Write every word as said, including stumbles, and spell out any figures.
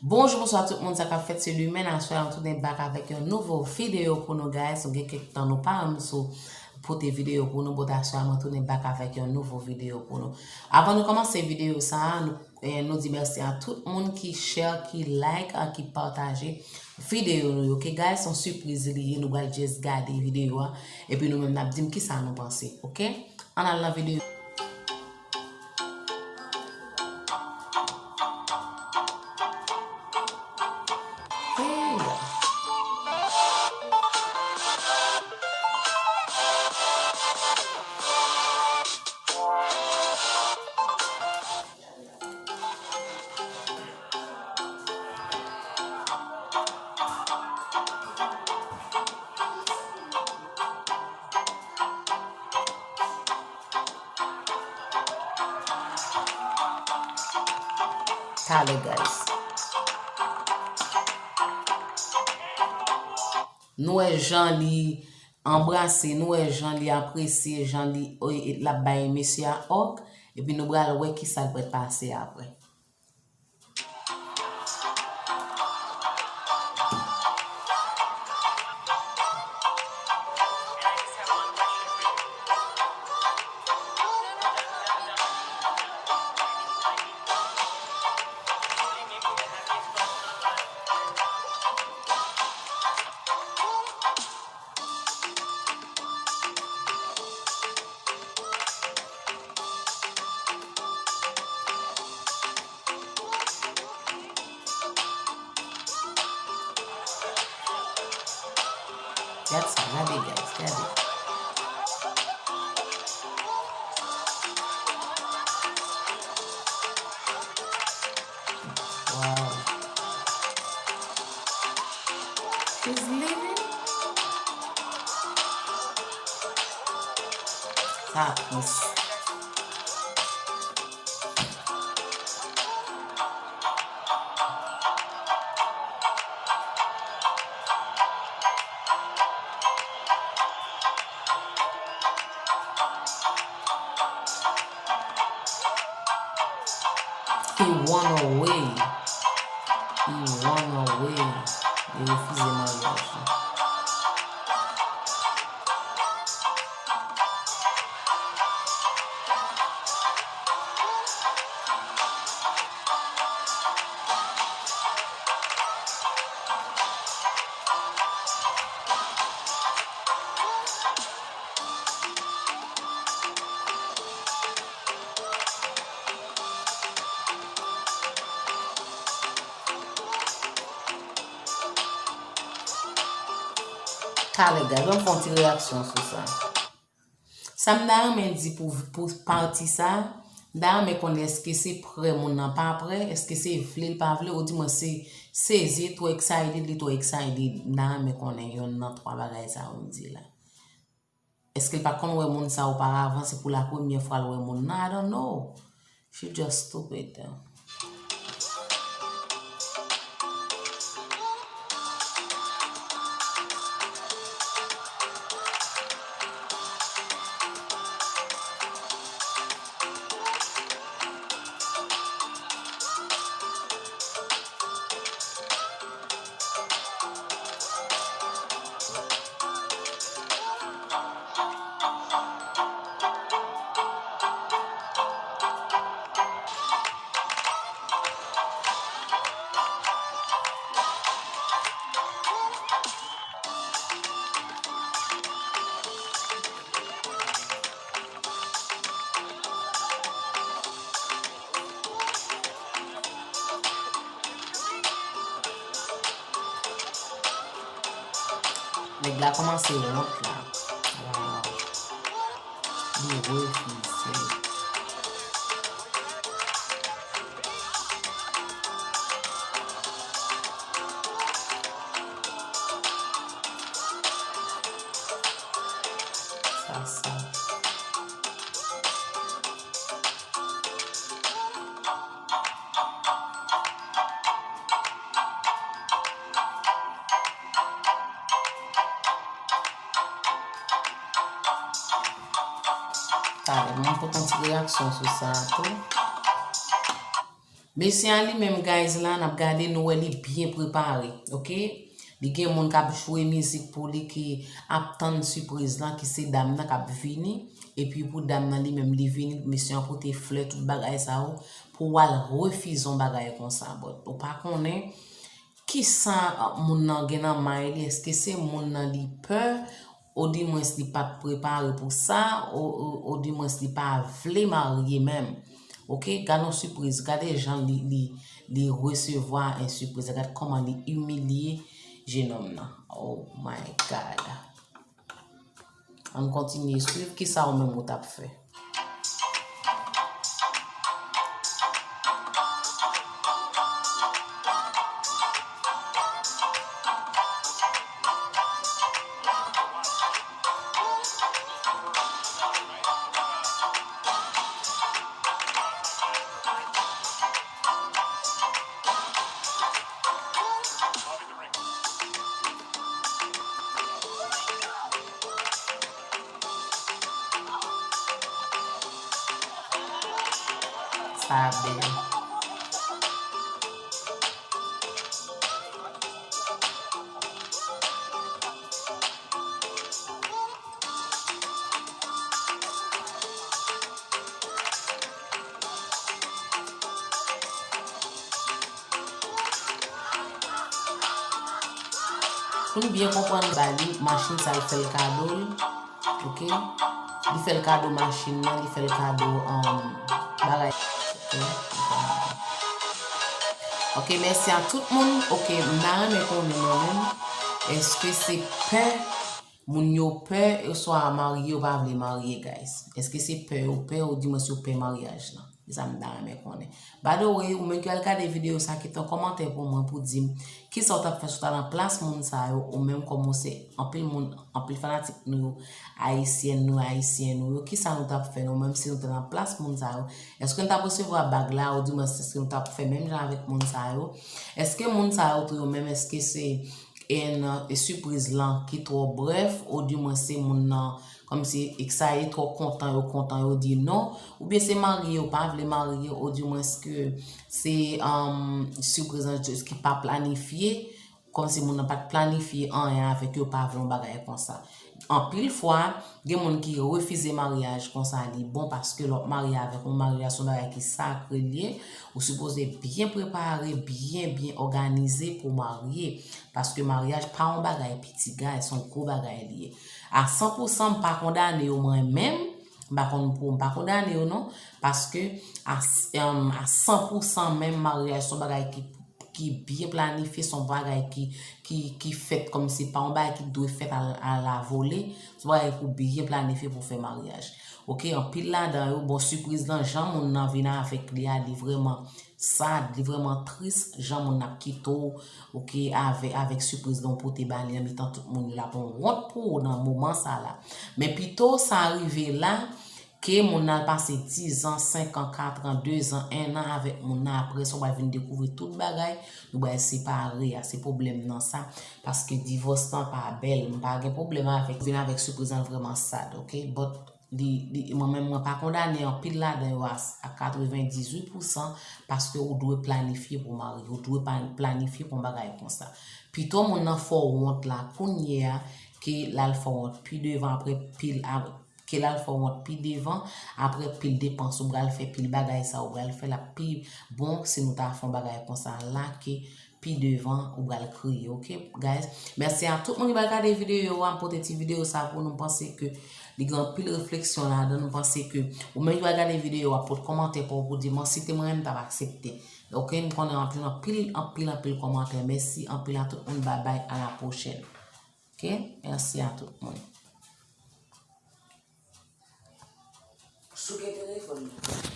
Bonjou, bonswa tout moun, sa k ap fèt? Se Lumène. Aswè a mwen tounen back avèk yon nouvo videyo pou nou, guys. Nou gen kèk tan nou pa wè m sou pote videyo pou nou, but aswè a mwen tounen back avèk yon nouvo videyo pou nou. Avan nou kòmanse videyo sa a, nou, eh, nou di mèsi a tout moun ki share, ki like, a ki pataje videyo nou yo. Ok, guys, se yon sipriz li ye, nou pral just gade videyo a, epi nou menm n ap di m kisa nou panse, ok? Ann al nan videyo. Talè, guys. Nou wè jan li anbrase, nou wè jan li apresye, jan li, e, e, l ap bay mesye a hug, epi nou pral wè kisa k pral pase apre. Gad sa, gade, guys, gade. Wow. She's leaving. Sa tris. He run away. He run away. Li refize maryaj la. Talè, guys, ban m fè yon ti reyaksyon sou sa. Sa m ta renmen di pou, pou pati sa, m ta renmen konnen èske se prè moun nan pa prè, èske se vle l pa vle, oudimwen se, se sezi, too excited, li too excited. M ta renmen konnen yonn nan twa bagay sa yo m di la. Èske l pa t konn wè moun sa oparavan, se pou la premyè fwa l wè moun nan? I don't know. She just stupid. Nèg la kòmanse wont la. Wow. Li refize. Sa, sa. Talè, mwen pote yon ti reyaksyon sou sa a tou. Mesye a li menm, guys, la, n ap gade, nou wè li byen prepare, oke? Li gen moun k ap jwe mizik pou li, ki ap tann sipriz lan, ki se dam nan k ap vini. Epi pou dam nan li menm, li vini, mesye an pote flè, tout bagay sa yo, pou w al refize yon bagay konsa. But ou pa konnen kisa moun nan gen nan may li, èske se moun nan li pè, odimwens li pa t prepare pou sa, o, o, odimwens li pa vle marye menm. Oke, gade yon sipriz, gade jan li, li, li resevwa yon sipriz, gade kòman li imilye jenòm nan. Oh my God. Ann kontinye swiv, kisa ou menm ou t ap fè? Sa bèl. Pou n byen konprann, ba li machin sa, l fè l kado l. Oke? Li fè l kado machin nan, li fè l kado, um, bagay. Oke? Oke, mèsi a tout moun. Oke, m ta renmen konnen mwen menm, èske se pè moun yo pè, oswa marye yo pa vle marye, guys? Èske se pè yo pè, odimwens yo pè maryaj lan? Se sa m ta renmen konnen. By the way, ou menm ki al gade videyo sa, kite yon kòmantè pou mwen, pou di m kisa w t ap fè si w ta nan plas moun sa yo, ou menm kòm ou se anpil moun, anpil fanatik nou yo, ayisyèn nou, ayisyen nou yo, kisa nou t ap fè nou menm si nou te nan plas moun sa yo? Èske nou t ap resevwa bag la, odimwens èske nou t ap fè menm jan avèk moun sa yo? Èske moun sa yo tou yo menm, èske se en, e sipriz lan ki twò brèf, odimwens se moun nan, kòmsi, excited, twò kontan, yo kontan, yo di non, oubyen se marye, yo pa vle marye, odimwens ke se, um, sipriz lan just ki pa planifye, kòmsi moun nan pa t planifye anyen avèk yo, pa vle yon bagay konsa. Anpil fwa, gen moun ki refize maryaj konsa, li bon paske lè w ap marye avèk yon maryaj, se yon bagay ki sakre l ye, ou sipoze byen prepare, byen, byen òganize pou w marye. Paske maryaj pa yon bagay piti, guys, se yon gwo bagay li ye. A san pou san, m pa kondane yo mwen menm, m pa konn pou, m pa kondane yo non, paske a, a san pou san menm, maryaj se yon bagay ki, ki byen planifye, se yon bagay ki, ki, ki fèt kòmsi pa yon bagay ki dwe fèt a, a la vole, se yon bagay pou byen planifye pou fè maryaj. Oke, anpil ladan yo, bon, sipriz lan, jan moun nan vin avèk li a, li vrèman sad, li vrèman tris, jan moun nan ap kite w, oke, avè, avèk sipriz lan w pote ba li nan mitan tout moun yo, l ap yon wont pou ou nan moman sa la. Men pito sa rive la, ke moun nan al pase dizan, senkan, katran, dezan, ennan avèk moun nan, apre sa w pral vin dekouvri tout bagay, nou pral separe a, se pwoblèm nan sa, paske divòs lan pa bèl, m pa gen pwoblèm avèk, vin avèk sipriz lan vrèman sad, oke? But li, li, mwen menm, mwen pa kondane anpil ladan yo a, a katrevendizuit pou san, paske ou dwe planifye pou w marye, ou dwe pa, planifye pou yon bagay konsa. Pito moun nan fè w wont la, kounye a, ke l al fè w wont pi devan, apre pil, a, ke l al fè w wont pi devan, apre pil depans ou pral fè, pil bagay sa ou pral fè, l ap pi bon si nou ta fè yon bagay konsa la, ke pi devan ou pral kriye, oke, guys? Mèsi a tout moun ki pral gade videyo a, m pote ti videyo sa pou nou, m panse ke li gen anpil refleksyon ladan, m panse ke ou menm ki pral gade videyo a, pote kòmantè pa w pou di, "Mwen, si te mwen, m t ap aksepte." Oke, m konnen w ap jwenn anpil, anpil, anpil kòmantè. Mèsi anpil a tout moun, babay, a la pwochèn. Oke, mèsi a tout moun. Souke telefòn nan.